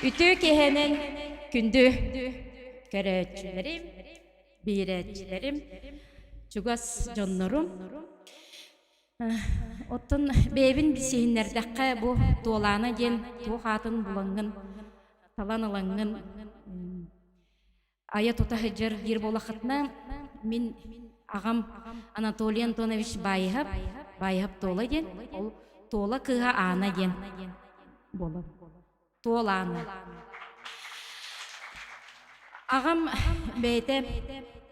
Үтүө киэһэнэн күндү көрөөччүлэрим, биирээччилэрим, чугас дьоннорум. Оттон бэйэбин билсиһиннэрдэххэ бу Туолаана диэн туох аатын булаҥҥын, талан ылаҥҥын айа-тута сылдьар диир буоллаххытына, мин аҕам Анатолий Антонович Баайыһап, Баайыһап Туола диэн, ол Туола кыыһа Аана диэн буолар. Туолаана. Аҕам бэйэтэ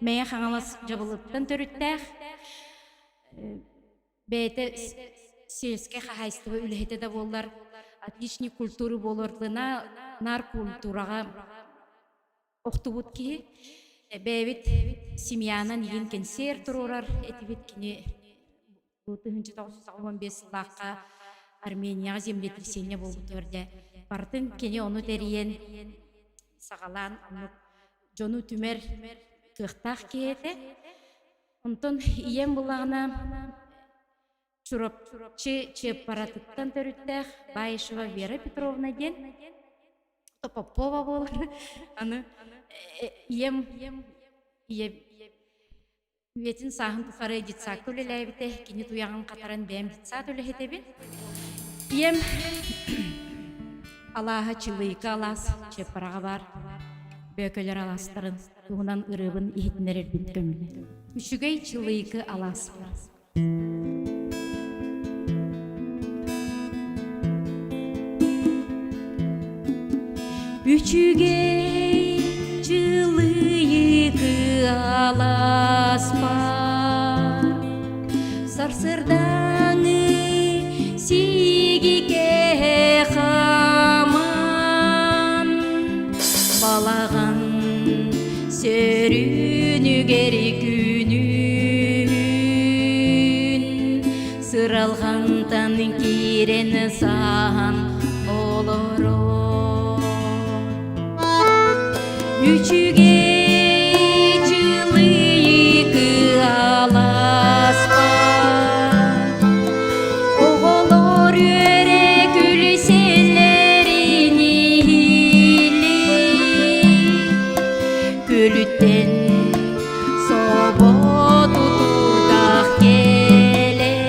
Мэйэ Хаҥалас Дьабылыттан төрүттээх, бэйэтэ сельскэй хаһаайыстыба үлэһитэ да буоллар, отличник культуры буолуордуна наар культураҕа охтубут киһи. Бэйэбит семьянан игин кэнсиэр туруорар этибит кини бу 1995 сыллаахха Арменияҕа землетрясение буолбутугар дьэ барытын кини ону тэрийэн саҕалаан оннук дьону түмэр кыахтаах киһи этэ. Онтон ийэм буллаҕына Чурапчы Чыаппаратыттан төрүттээх Баишева Вера Петровна диэн Попова буолар. Аны ийэм ийэ үйэтин сааһын тухары детсадка үлэлээбитэ, кини туйаҕын хатаран бэйэм детсад үлэһитэбин. Ийэм алааһа Чылыйка алаас Чыаппараҕа баар Бөөкөлөр алаастарын туһунан ырыабын иһитиннэрэрбин көҥүлэ. Үчүгэй Чылыйкы алаас бар. Үчүгэй чылыйыкы аласпар Сарсырдааҥы сиигикэ хаман Балаҕан сөрүүнүгэр күнүн сыралҕантан киирэн сааһан олорор Үчүгэй дьылыйыкы аласпар Оҕолор үөрэ күлүсэллэрин иһиллии Күлүттэн собо тутурдаах кэлэн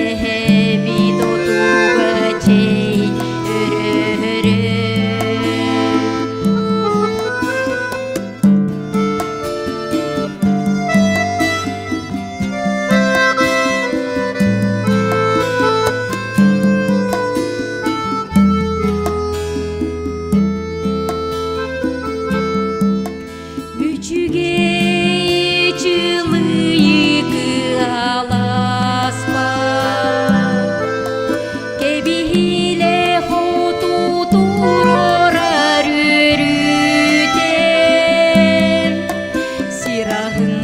эһэбит отууга чэй өрөһөрө. Үчүгэй чылыйыкы аласпар Кэбиһилэ хоту турорар үөрүүтэ Сир аһын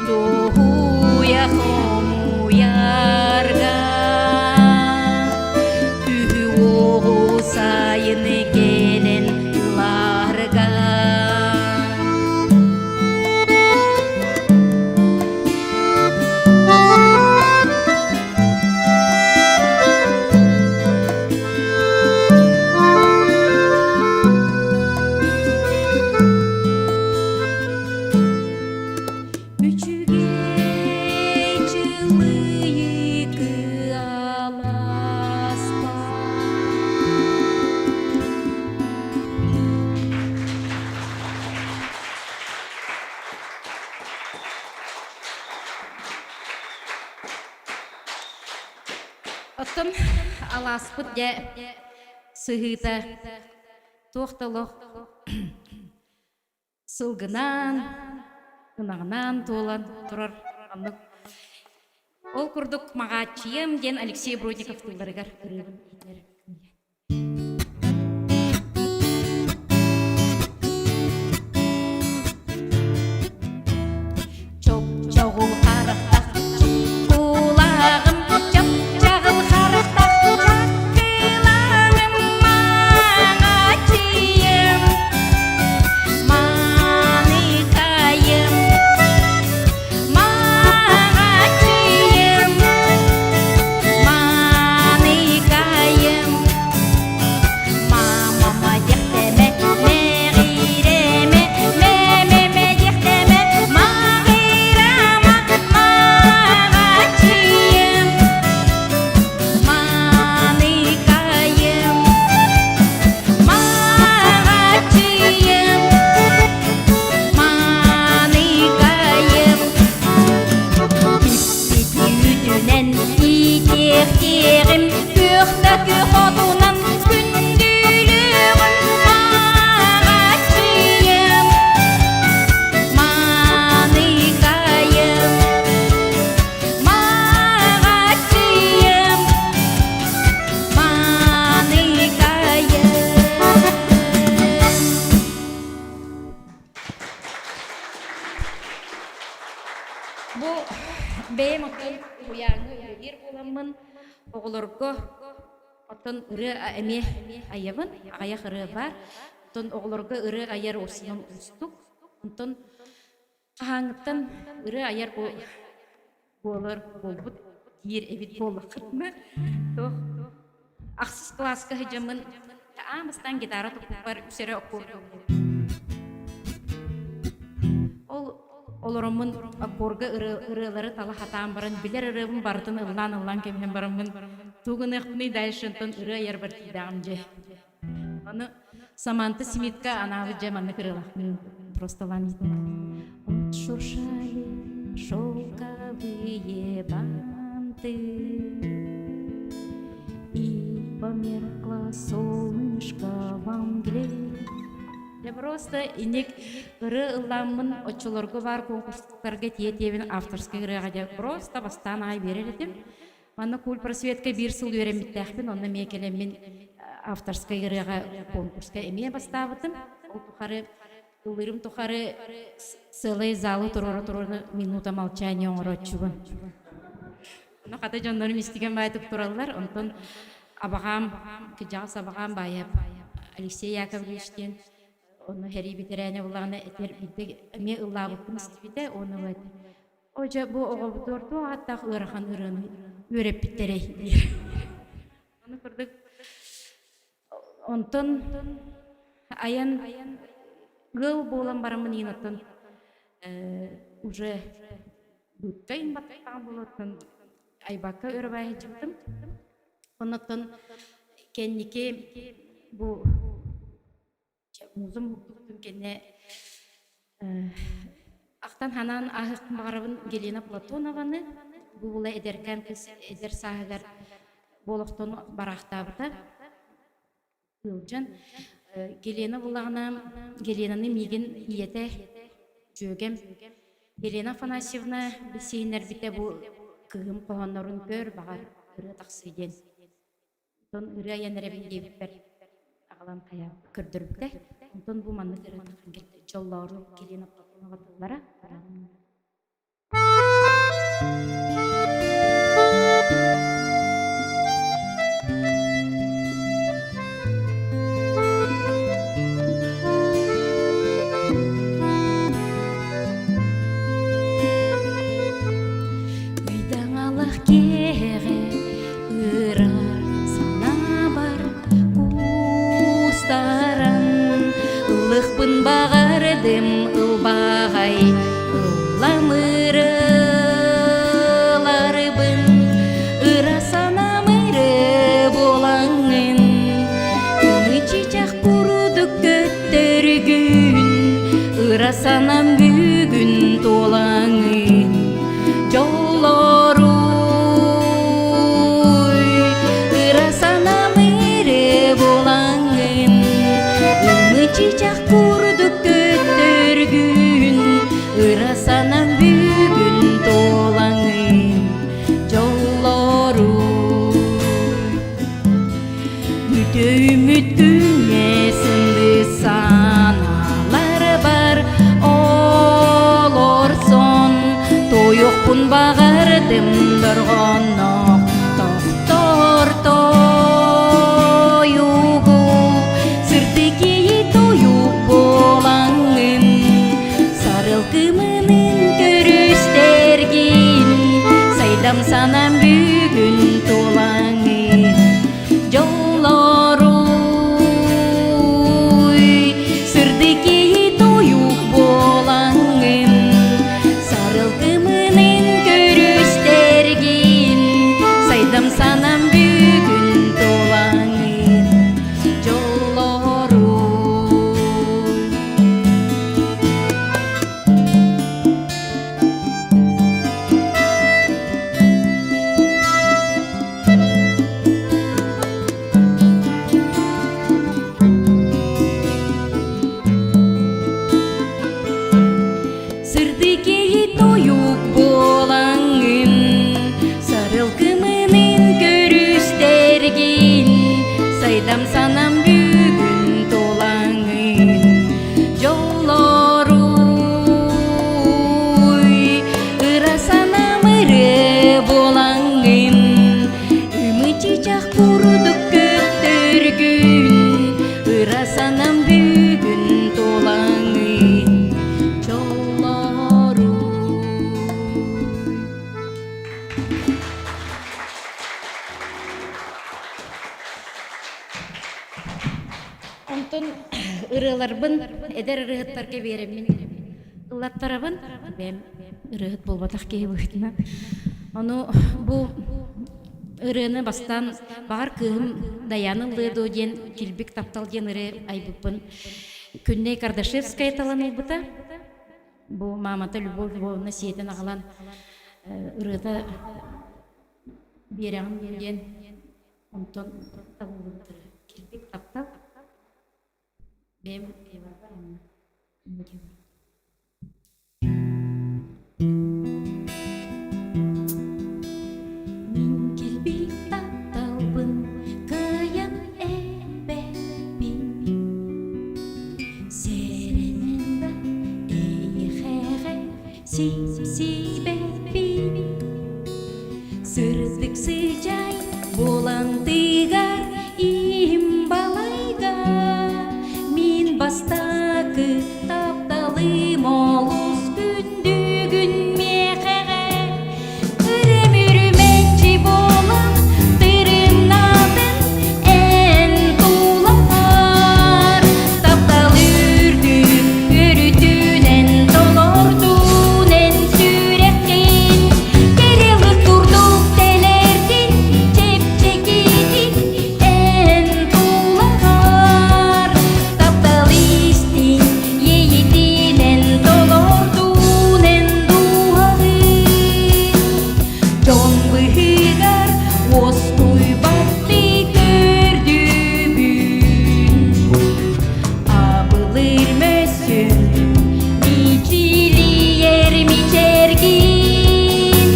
дуоһуйа хомуйарга Күһү-уоҕу сайыны кэлэн ыларга. Үчүгэй чылыйыкы аласпар. Оттон алааспыт дьэ сыһыыта туох да олох сылгынан, ынаҕынан туолан турар оннук. Ол курдук Маҕааччыйам диэн Алексей Бродников тылларыгар ырыабын иһитинэр. Чоп-чоҕул харахтах чуккулааҕым, чап-чаҕыл харахтах чаккылааҕым, маҥааччыйым, мааныкайым, маҥааччыйым, мааныкайым. Бэйэм оттон уһуйааҥҥа үлэлиир буоламмын, оҕолорго оттон ырыа эмиэ айабын, аҕыйах ырыа баар. Оттон оҕолорго ырыа айар уопсайынан уустук. Онтон хаһааҥҥыттан ырыа айар буолар буолбут диир эбит буоллаххытына, туох ахсыс кылааска сылдьаммын аан бастаан гитара туппуппар үс эрэ аккорд Ол олороммун аккорга ырыалары тала хатаан баран билэр ырыабын барытын ыллаан-ыллаан кэбиһэн бараммын тугу гыныахпыный дальше онтон ырыа айарбар тиийдэҕим дьэ. Ону Саманта Смитка анаабыт дьэ маннык ырыалаахпын просто ылан Отшуршали шелковые банты И померкло солнышко во мгле. Я просто иник ыры ылламмын оччолорго баар конкурстарга тиэ-тиэбин авторскай ырыаҕа дьэ просто бастаан аай биэрэр этим. Манна куль просветка биир сыл үөрэммиттээхпин, онно эмиэ кэлэммин авторскай ырыаҕа конкурска эмиэ бастаабытым. Ол тухары ыллыырым тухары сыалай залы туруора-туруора минута молчания оҥорооччубун. Ону хата дьоннорум истигэн баайтык тураллар. Онтон абаҕаам, кыдьаҕас абаҕаам баайап Алексей Яковлевич диэн ону сэрии бэтэрээнэ буоллаҕына этэр биирдэ эмиэ ыллаабыппын истибитэ уонна этэр О дьэ бу оҕобутугар туох ааттаах ыарахан ырыаны үөрэппиттэрэй диир. Ону курдук онтон айан ыал буолан бараммын иин оттон уже быыккайын баттаҕым буолуоттан айбакка өрө баайыһдьыбытым. Оннуттан кэнники бу музым уһуктубутун кэннэ ахтан ханаан ааһыахпын баҕарабын Гелена Платонованы бу була эдэркээн кыыс эдэр сааһыгар бу олохтон бараахтаабыта ыалдьан Гелена буллаҕына Геленаны миигин ийэтэ дьүөгэм Елена Афанасьевна билсиһиннэрбитэ бу кыыһым хоһооннорун көр баҕар ырыа тахсыы диэн Онтон ырыа айан эрэбин диэбиппэр аҕалан хайа көрдөрбүтэ. Онтон бу маннык ырыа тахсан кэлбитэ. Дьоллоору Елена Платонова тыллара. Ыйдаҥалах киэһэҕэ ыра санаабар куустаран ыллыхпын баҕардым ылбаҕай ылламырыларбын ыра санаам эрэ буолаҥҥын ымычычах курдук көттөргүн ыра санаам бүгүн туолаҥын дьоллоруй ыра санаам эрэ буолаҥҥын ымычычах курдук көттөргүн ыра санаам бүгүн туолаҥын дьоллоруй Бүтүмүт күҥҥэ сындысаналарбар олорсон Тойохпун баҕардым дорҕонноох тохтор тойугу Сырдык иэйии тойук буолаҥҥын Сарылкымынын көрүстэргин Сайдам санаам бүгүн туолаҥын Дьоллоруй сырдык иэйии тойук буолаҥҥын Сарылкымынын көрүстэргин Сайдам санаам бүгүн туолаҥын Дьоллоруй Оттон ырыаларбын эдэр ырыаһыттарга биэрэммин ыллаттарабын. Бэйэм ырыаһыт буолбатах киһи быһыытынан. Ону бу ырыаны бастаан баҕар кыыһым Дайаана ыллыа дуо диэн «Килбик таптал» диэн ырыа айбыппын Күннэй Кардашевская талан ылбыта. Бу маамата Любовь Львовна сиэтэн аҕалан ырыата биэрэҕин диэн онтон табыллыбыт ырыа. Килбик таптал бэйэм Мин килбик тапталбын кыайан эппэппин Сэрэнэн да эйиэхэҕэ сипсийбэппин Сырдык сыдьаай буолан тыгар им балайга Мин бастакы тапталым олус күндүгүн миэхэҕэ Үрүм-үрүмэччи буолан тырымнаатын эн тулаһар Таптал үрдүк өрүтүнэн толордун эн сүрэххин Кэрэлик курдук тэлэрдин чэпчэкитик эн тулаһар Таптал истиҥ иэйиитинэн толордун эн дууһаҕын Дьон быһыыгар уоскуйбаттыы көрдүбүн Абылыыр мөссүөн мичилийэр мичээргин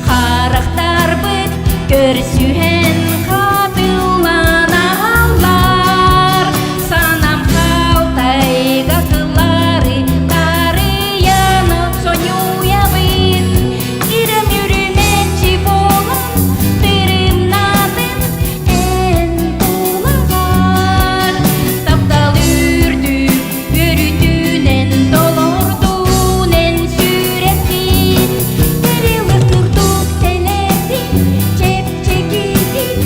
Харахтарбыт көрсүһэн хатыланаллар Санам халтайга кылары тарыйан сонньуйабын Ирэм үрүмэччи буолан тырымнатын эн тулаҕар Таптал үрдүк өрүтүнэн толордун эн сүрэххин Кэрэлик курдук тэлэрдин чэпчэкитик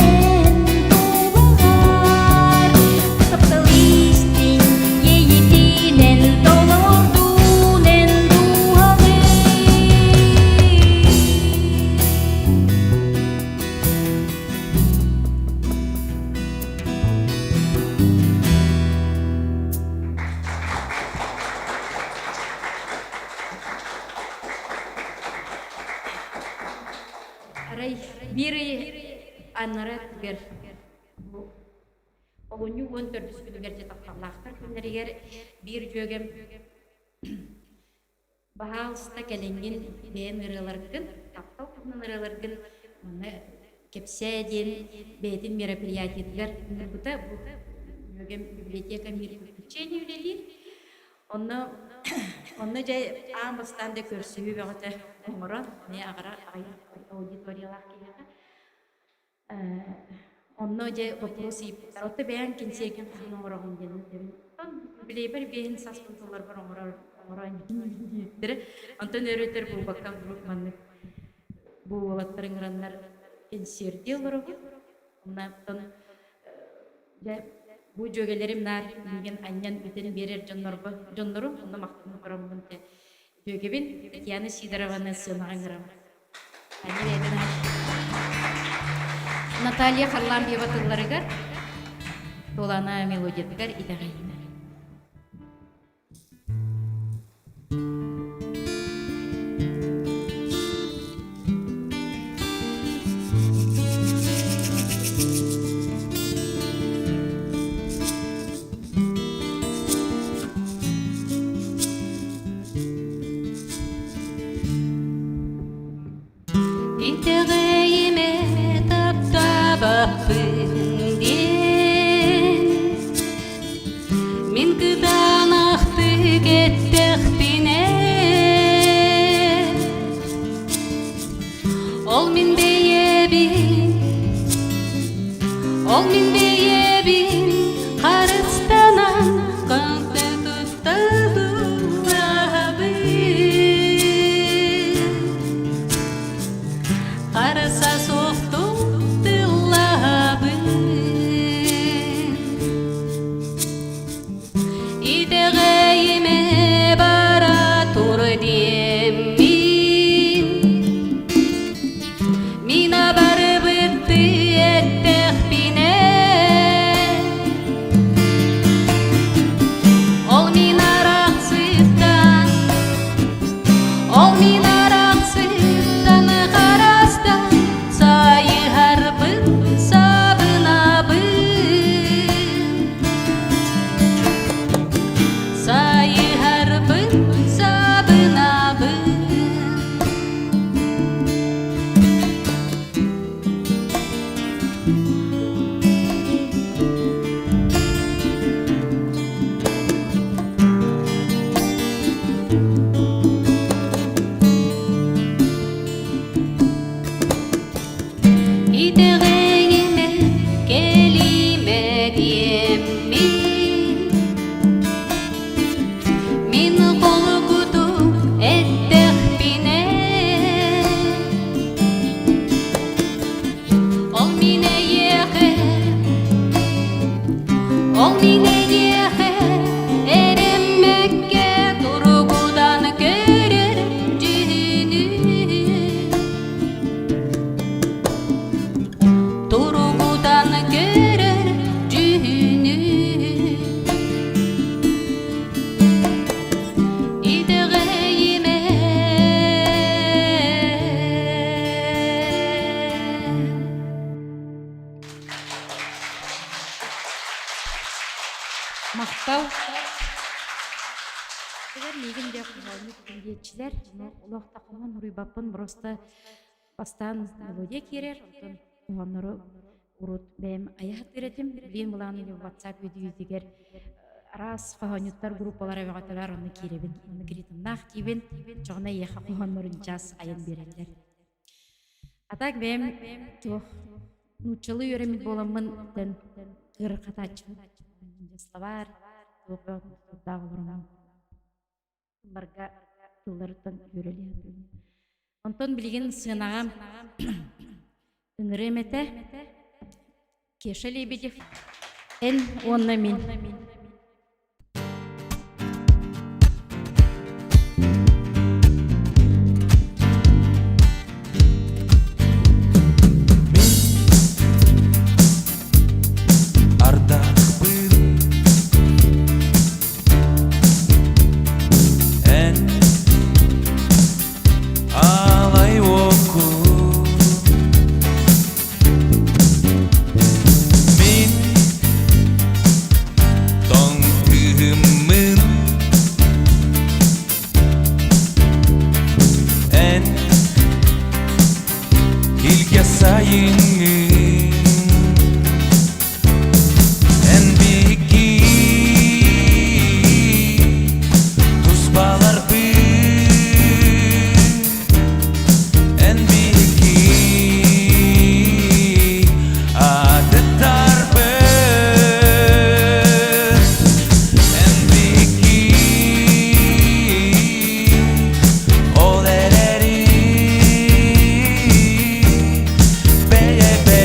эн тулаҕар Таптал истиҥ иэйиитинэн толордун эн дууһаҕын Арай биир ый аннара өттүгэр бу олунньу 14-үс күнүгэр дьэ тапталлаахтар күннэригэр биир дьүөгэм Баһаалыста кэлиҥҥин бэйэҥ ырыаларгын, таптал туһунан ырыаларгын манна кэпсээ диэн бэйэтин мероприятиетыгар ыҥырбыта. Бу дьүөгэм библиотека мир приключений үлэлиир. Онно онно дьэ аан бастаан да көрсүһүү бөҕөтө оҥорон, эмиэ аҕара аҕыйах аудиториялаах киһиэхэ Онно дьэ боппуруос ыйыппыттар. Отто бэйэҥ кэнсиэргин хаһан оҥороҕун диэн этэбин. Оттон юбилейбар биэһин саспын тылларбар оҥорор оҥороон диэбиттэрэ. Онтон өр-өтөр буолбакка вдруг маннык бу уолаттар ыҥыраннар кэнсиэрдии олоробут. Онно оттон дьэ бу дьүөгэлэрим наар миигин анньан бүтэн биэрэр дьоннорбо дьоннорум онно махтанан бараммын те дьүөгэбин Татьяна Сидорованы сыанаҕа ыҥырабын. Наталья Харлампьева тылларыгар, Туолана мелодиятыгар итэҕэйимэ. Итэҕэйимэ таптаабаппын диэн Мин кытаанахтык эттэхпинэ Ол мин бэйэбин Ол мин бэйэбин харыстанан Харса суохтук тыллаһабын. Итэҕэйимэ, кэлимэ диэммин. Мин холкутук эттэхпинэ, Ол мин эйиэхэ, ол мин эйиэхэ эрэммэккэ туругудан көрөр дьүһүнү. Туругудан көрөр дьүһүнү. Итэҕэйимэ. Махтал. Миигин дьэ диэччилэр, олох да хоһоон суруйбаппын, просто бастаан мелодия киирэр, онтон хоһооннору урут бэйэм айа сатыыр этим. Билигин былаан WhatsApp видеотигэр араас хоһоонньуттар группалара бөҕөтөлөр, онно киирэбин, онно ритмнаах диибин, чоҕуна эйиэхэ хоһооннорун час айан биэрэллэр. А так бэйэм туох нууччалыы үөрэммит буоламмын тэн ыарырҕатааччыбын. Словарь туох бөҕөтүн олороммун тылларга тылларыттан үөрэлиһэн. Онтон билигин сыанаҕа ыҥырыам этэ Кеша Лебедев «Эн уонна мин». Ардахпын Эн алай окуу Мин тоҥ кыһыммын Эн илгэ сайыҥҥын Эн биһикки туспаларбыт Эн биһикки атыттарбыт Эн биһикки ол эрээри бэйэ-бэйэбит.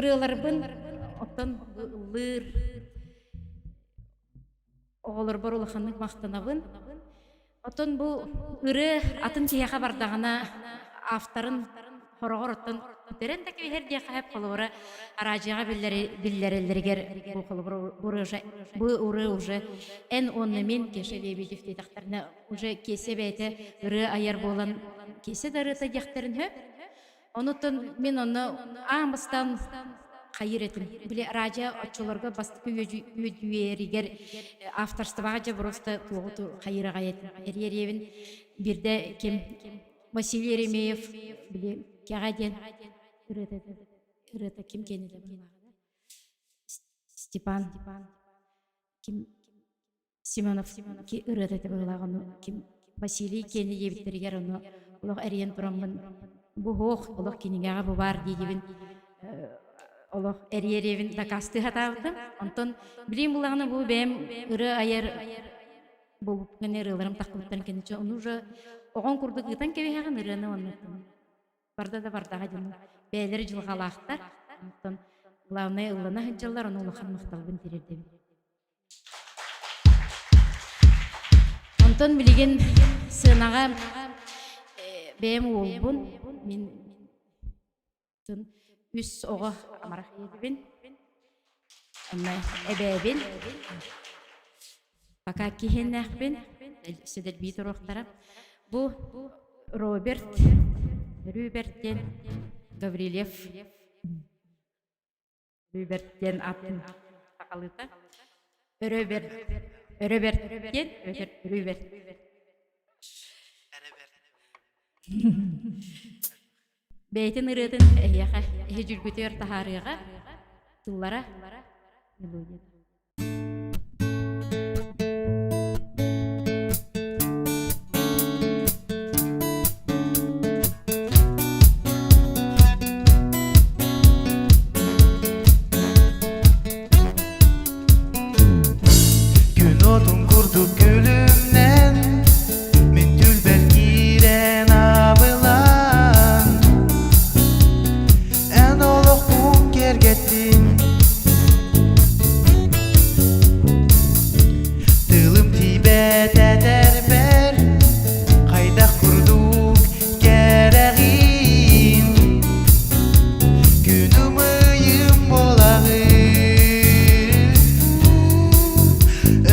Ырыаларбын оттон ыллыыр оҕолорбор улаханнык махтанабын. Оттон бу ырыа атын киһиэхэ бардаҕына авторын хороҕор оттон бүтэрэн да кэбиһэр диэххэ сөп. Холобура, араадьыйаҕа биллэрэллэригэр бу холобура бу ырыа уже эн уонна мин Кеша Лебедев диэтэхтэринэ уже Киэсэ бэйэтэ ырыа айар буолан Киэсэ да ырыата диэхтэрин сөп. Онуттан мин онно аан бастаан хайыр этим. Били радио оччолорго бастакы үөдүйэригэр авторствоҕа дьэ просто туоҕу хайыр аҕай этим. Эриэриэбин биирдэ ким Василий Еремеев били кэҕэ диэн ырыата ырыата ким киэнилэ Степан ким Семенов ырыата этэ быһыылаах ону ким Василий киэни диэбиттэригэр ону олох эрийэн тураммын бу һуох олох кинигэҕэ бу баар диигибин олох эрийэриэбин дакаастыы сатаабытым. Онтон билигин буллаҕына бу бэйэм ырыа айар буолбуппун ырыаларым таххыбыттарын кэнниччи ону уже оҕоҥ курдук ыытан кэбиһэҕин ырыаны оннуттан барда да бардаҕа дьону бэйэлэрэ дьылҕалаахтар. Онтон главное ыллана сылдьаллар ону улахан махталбын тириэрдэбин. Онтон билигин сыанаҕа бэйэм уолбун, мин үс оҕо амарах ийэтибин, онно эбээбин, пока киһиннээхпин, сидэрбии туруохтара. Бу Роберт, Рүберт диэн Гаврильев Рүберт диэн атын сахалыыта. Өрөберт, Өрөберт диэн эбэтэр Рүберт. Бэйэтин ырыатын эһиэхэ эһи дьүлгүтүгэр таһаарыаҕа тыллара мелодията. Күн отун курдук күлүмнэн Мин түлбэр киирэн абылаан Эн олохпун киэргэттин Тылым тиийбэт этэрбэр Хайдах курдук кэрэҕин Күнүм ыйым буолаҕын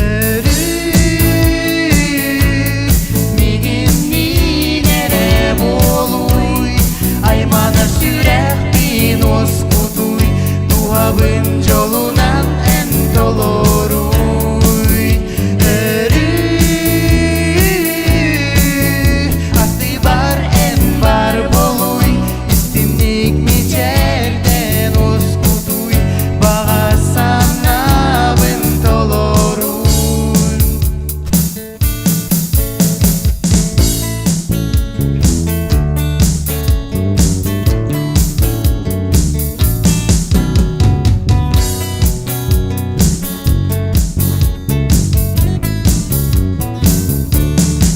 Өрүү мигинниин эрэ буолуй Айманар сүрэхпин уоскутуй Туһабын дьолунан эн толоруй Өрүү аттыбар эн бар болуй Истинник мичээрден уоскутуй Баҕа санаабын толоруй.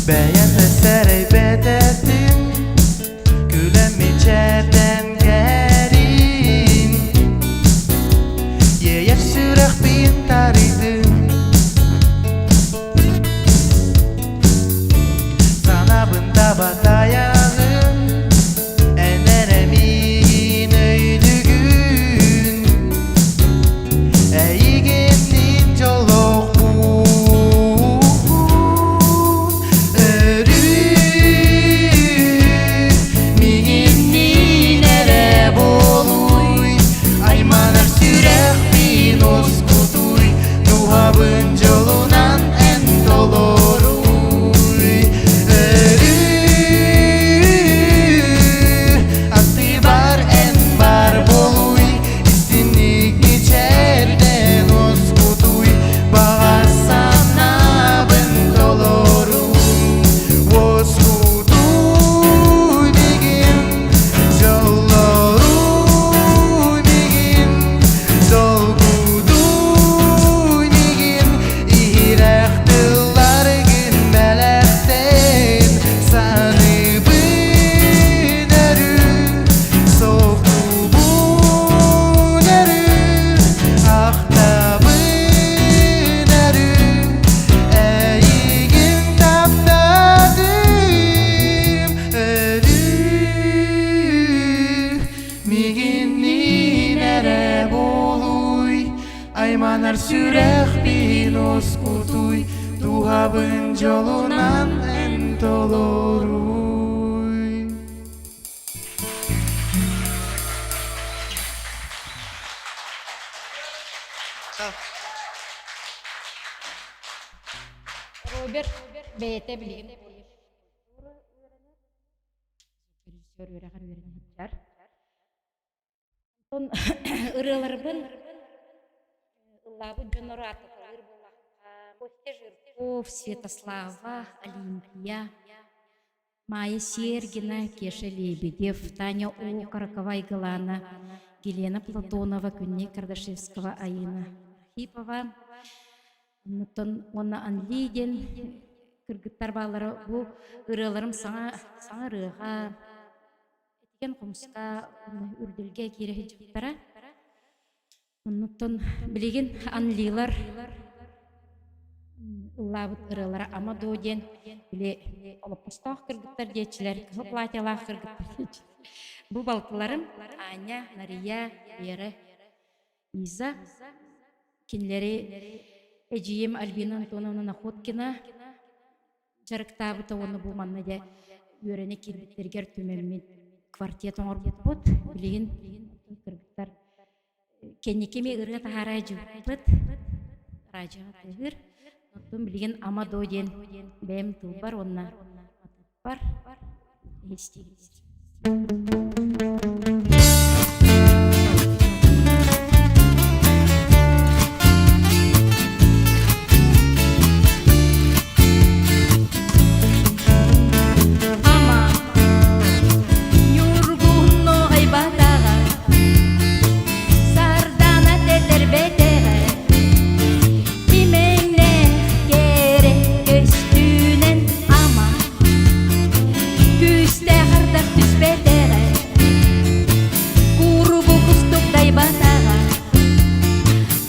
Бэйэм да сэрэйбэт этим, күлэн мичээрдэн кэрин. Иэйэр сүрэхпин тарыйдым, санаабын таба тайаҕын, эн эрэ миигин өйдүүгүн. Эйигинниин дьоллоохпун өрүү. Ыһыллар сүрэхпин уоскутуй, дууһабын дьолунан эн толоруй. Роберт бэйэтэ билигин режиссер үөрэҕэр үөрэнэ сылдьар. Онтон ырыаларбын ыллаабыт дьоннору ааттаталыыр буоллахха Костя Жирков, Святослава, Олимпия, Майя Сергина, Кеша Лебедев, Таня Окорокова, Айгылана, Елена Платонова, Күннэй Кардашевского, Аина Архипова, Оннуттан уонна Анли диэн кыргыттар бааллара бу ырыаларым саҥа саҥа ырыаҕа этигэн хомуска үрдэлгэ киирэ сылдьыбыттара. Оннуттан билигин Анлилар ыллаабыт ырыалара Ама доо диэн били олоппостоох кыргыттар диэччилэр, кыһыл платьялаах кыргыттар диэччилэр. Бу балтыларым Аня, Нария, Вера, Иза кинилэри эдьиийим Альбина Антоновна Находкина дьарыктаабыта уонна бу манна дьэ үөрэнэ киирбиттэригэр түмэммит квартет оҥорбуппут. Билигин кыргыттар кэнники эмиэ ырыа таһаараа дьыбыппыт радиоҕа тыаһыыр. Оттон билигин Ама доо диэн бэйэм тылбар уонна матыыппар истиигит. Ама Ньургун нуоҕайбатаҕа Сардаана тэтэрбэтэҕэ Имэҥнээх кэрэ көстүүнэн ама Күүстээх ардах түспэтэҕэ Курубу кустук дайбатаҕа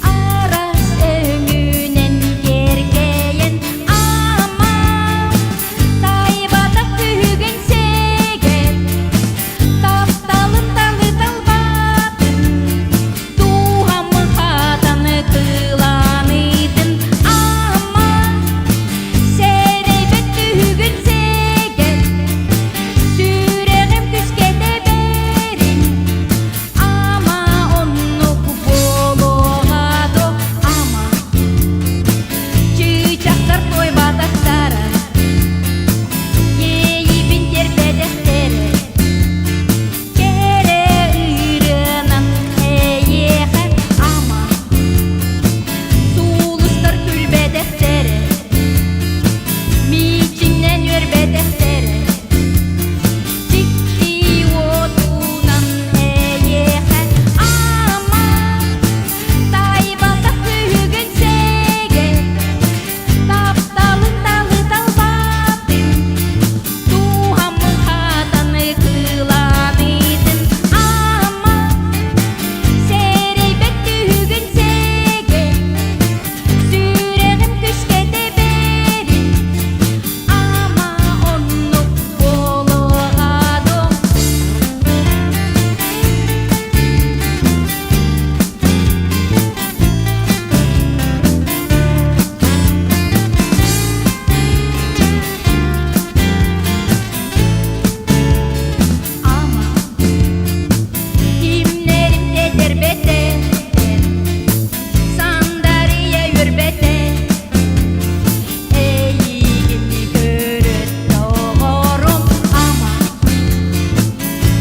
Араас өҥүнэн киэркэйэн ама Тайбатах күһүгүн сэгэр Тапталын талы талбатын Дууһам хатан кылаанытын ама Сэрэйбэт күһүгүн сэгэр Сүрэҕим күүскэ тэбэрин Ама оннук буолуоҕа дуо ама Чыычахтар туойбатахтара Иэйиибин тиэрпэтэхтэрэ Кэрэ ырыанан эйиэхэ ама Сулустар күлбэтэхтэрэ Миичиҥнэн үөрбэтэхтэрэ Дьикти уотунан эйиэхэ ама Тайбатах күһүгүн сэгэр Тапталын талы талбатын Дууһам хатан кылаанытын ама Сэрэйбэт түһүгүн сэгэр Сүрэҕим күүскэ тэбэрин Ама оннук буолуоҕа дуо Ама кимнэрим тэтэрбэтэ Сандарыйа үөрбэтэ Эйигин көрөт доҕорум ама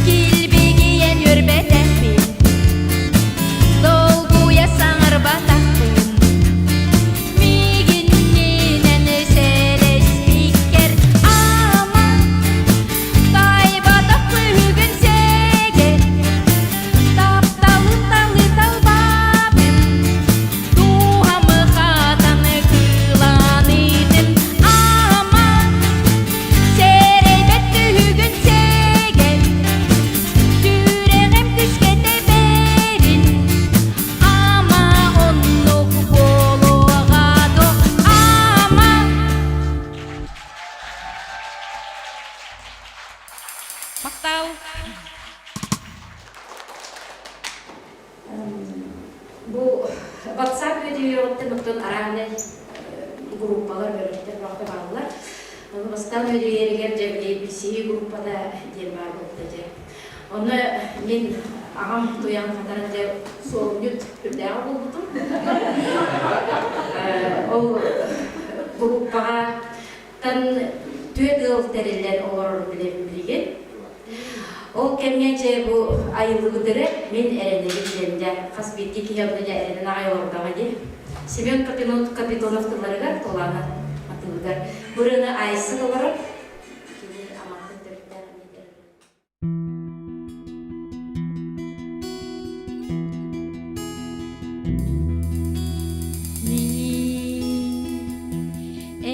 Килбигийэн үөрбэтэхпин Долгуйа саҥарбатахпын Миигиннинэн сэлэспиккэр ама Тайбатах күһүгүн сэгэр Тапталын талы талбаппын Дууһам хатан кылаанытын ама Сэрэйбэт күһүгүн сэгэр Сүрэҕим күүскэ тэбэрин Ама оннук буолуоҕа дуо ама Махтал! Бу WhatsApp үөдүйүөҕүттэн оттон араанай группалар бөлөхтөр баҕата бааллар. Ону бастаан үөдүйэригэр дьэ били билсиһии группата диэн баар буолбута дьэ. Онно мин аҕам туйан хатаран дьэ суолунньут үрдээҕи буолбутум. Ол группаҕа тан түөрт ыал тэриллэн олорорун билэбин билигин. Ол кэмҥэ дьэ бу айыллыбытыры мин эрэнэбин диэн дьэ хас биирдии киһи онно дьэ эрэнэн аҕай олордоҕо дии. Семен Капитонов тылларыгар Тулаана атыыбыгар бу ырыаны айсын олорор кини аматтан төрүттээх эмиэ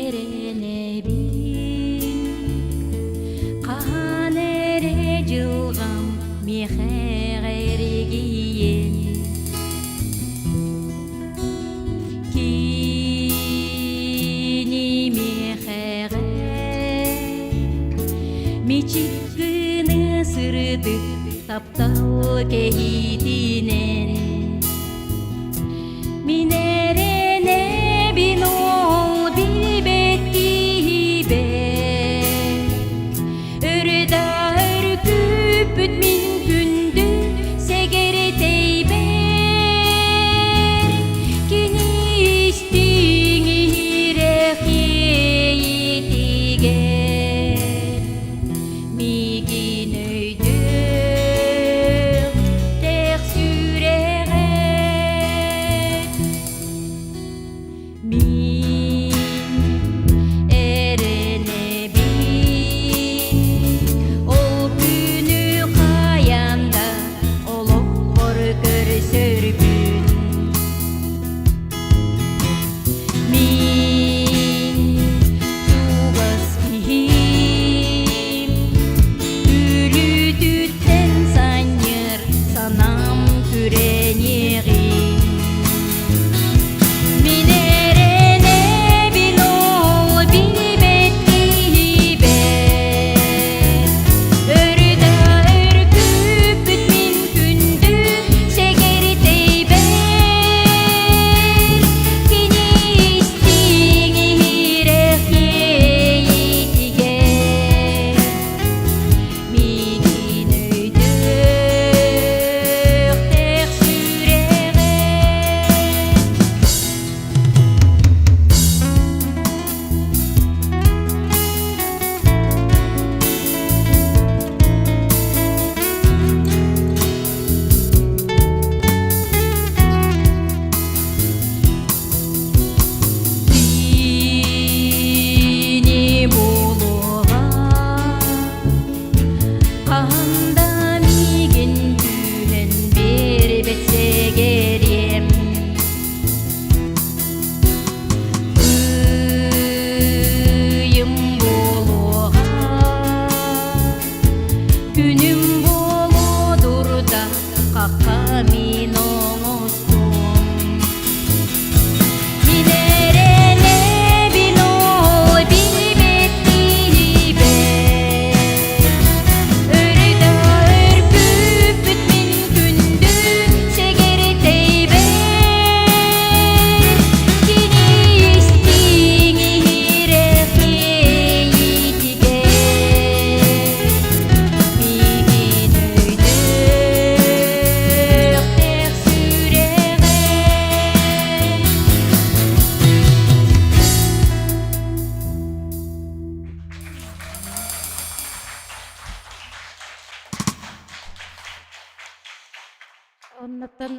Эрэнэбин хаһан эрэ дьылҕам миэхэ эргийиэн Кини миэхэҕэ мичик гына сырдык таптал кэһиитинэн Мин эрэнэбин ол билбэт киһибэр Өрө да өрүкүппүт мин күндү сэгэртэйбэр Кини истиҥ иһирэх иэйиитигэр Миигин өйдүөх тех сүрэҕэ Мин эрэнэбин ол күнү хайаан да олохпор көрсөрбүн Мин чугас киһим Үлүтүттэн санньыр санаам күрэниэҕин Мин эрэнэбин ол билбэт киһибэр Өрү да өрүкүппүт мин күндү сэгэртэйбэр Кини истиҥ иһирэх иэйиитигэр Миигин өйдүөхтээх сүрэҕэ. Кини буолуоҕа хаһан да миигин түһэн биэрбэт сэгэриэм Ыйым буолуоҕа күнүм буолуо дурда хахха мин оҥостуом Мин эрэнэбин ол билбэт киһибэр Өрү да өргүппүт мин күндү сэгэртэйбэр Кини истиҥ иһирэх иэйиитигэр Миигин өйдүөхтээх сүрэҕэ. Оннуттан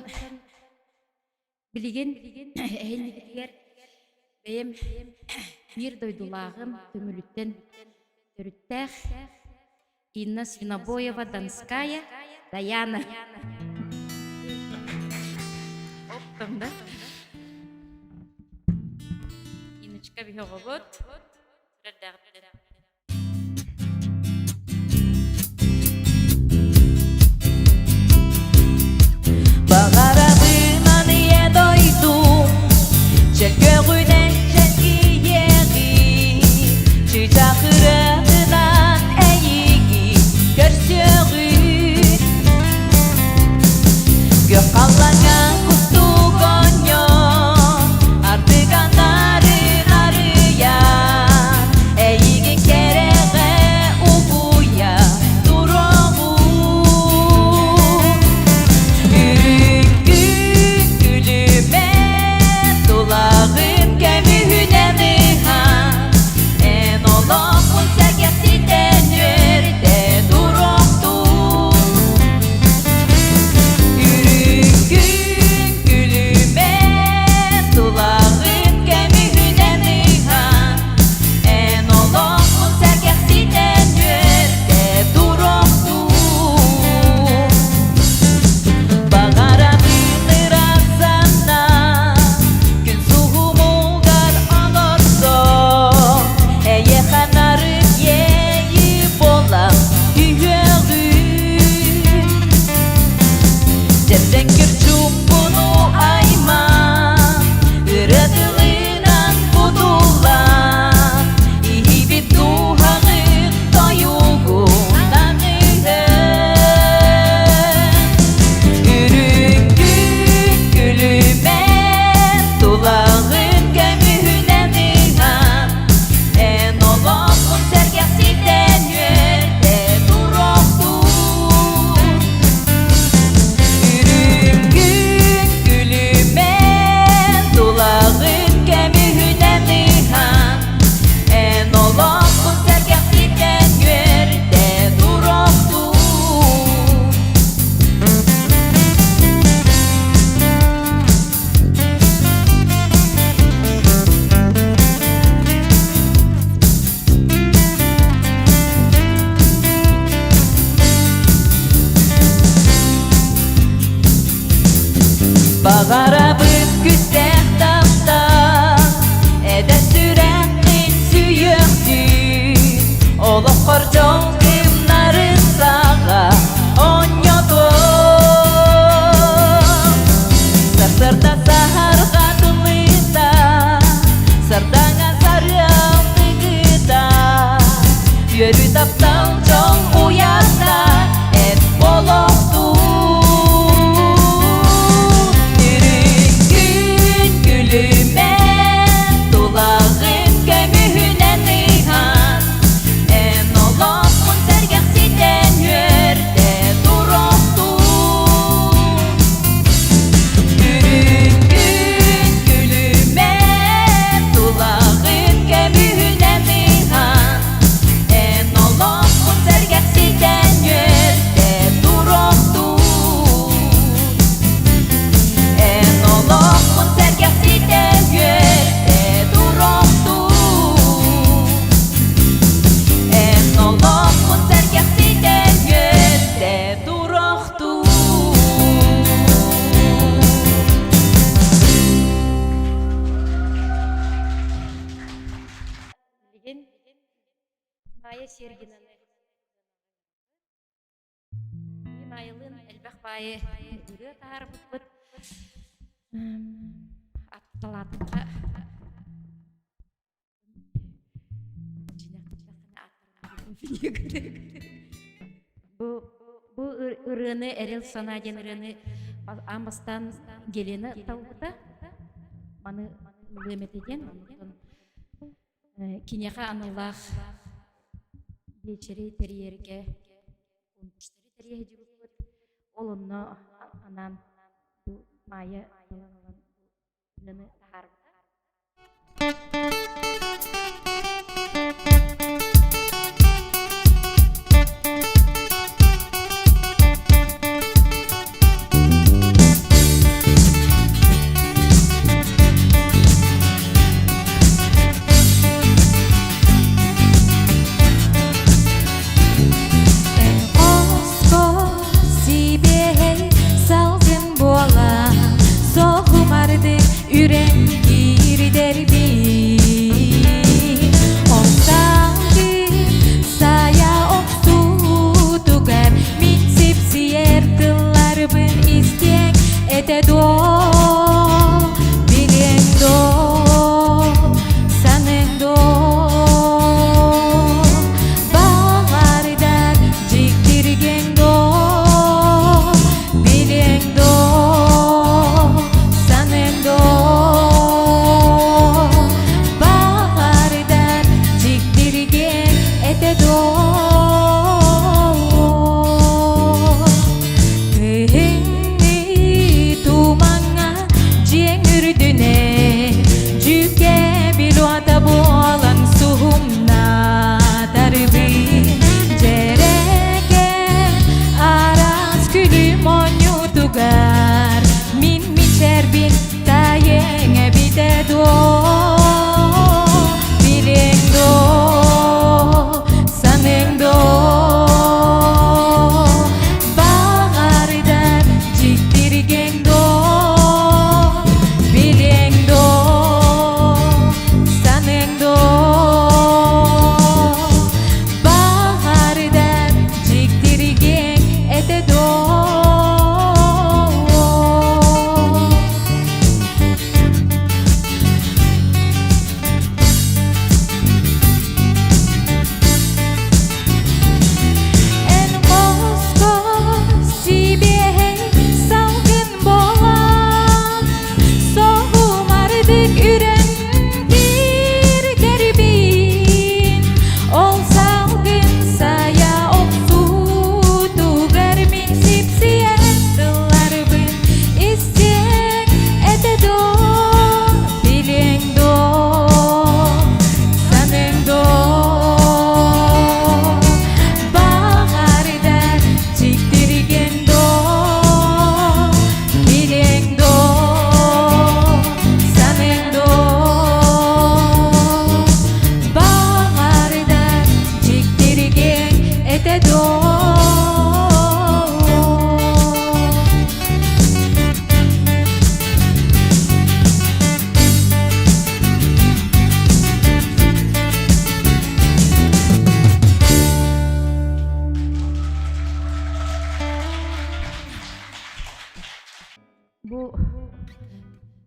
билигин эһиннигитигэр бэйэм биир дойдулааҕым Төҥүлүттэн төрүттээх Инна Свинобоева Донская Даяна. Оптом да? Инночка биһи оҕобут. Баҕарабынан ийэ дойдум, чөлгөҕүнэн чэлгийэҕин, чыычаах ырыатынан эйигин көрсүөҕүн. Күөх халлааҥҥа кустук оонньоон, Барабыт күстээх таптал, эдэр сүрэххин сүүйүөхтүү, олоххор дьон кымнарын саҕа оонньотуо. Сарсыарда саһарҕа тыллыыта, сардаҥа сарыал тыгыта, үөрүү таптал дьон уйата, эт олохтуу. Үрүҥ күн күлүмэн, тулаҕын көмүһүнэн ыһан, эн олоххун сэргэхситэн үөрдэ туруохтуу. Үрүҥ күн күлүмэн, тулаҕын көмүһүнэн ыһан, эн олоххун сэргэхситэн үөрдэ туруохтуу. Эн олоххун сэргэхситэн үөрдэ туруохтуу. Эн олоххун сэргэхситэн үөрдэ туруохтуу. Билигин Майя Сергинаны Майалыын элбэх баайы ырыа таһаарбыппыт. Атталаатахха Бу бу ырыаны Эрэл санаа диэн ырыаны аан бастаан Гелена талбыта. Маны ылыам этэ диэн. Онтон киниэхэ аналлаах биэчэри тэрийэргэ конкурстары тэрийэ сылдьыбыппыт. Ол онно анаан бу Майя талан ылан ырыаны таһаарбыта. Сибиэһэй салгын буола соһумардык үрэн киирдэрбин Ол салгын сайа охсуутугар мин сипсийэр тылларбын истиэҥ этэ дуо билиэҥ дуо саныаҥ дуо баҕардар дьиктиргиэҥ дуо билиэҥ дуо саныаҥ дуо баҕардар дьиктиргиэҥ этэ дуо Күһүҥҥү тумаҥҥа дьиэҥ үрдүнэн дьүкэбил уота буолан суһумнатарбын Дьэрэкээн араас күлүм оонньуутугар мин мичээрбин таайыаҥ эбитэ дуо билиэҥ дуо саныаҥ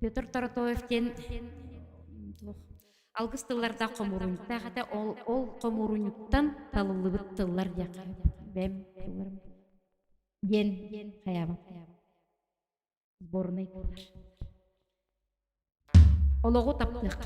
Петр Торотоев диэн алгыс тыллардаах хомуурунньуктаах этэ. Ол ол хомуурунньуктан талыллыбыт тыллар диэххэ бэм тылларым диэн хайаабат сборнай тыллар. Олоҕу таптыахха.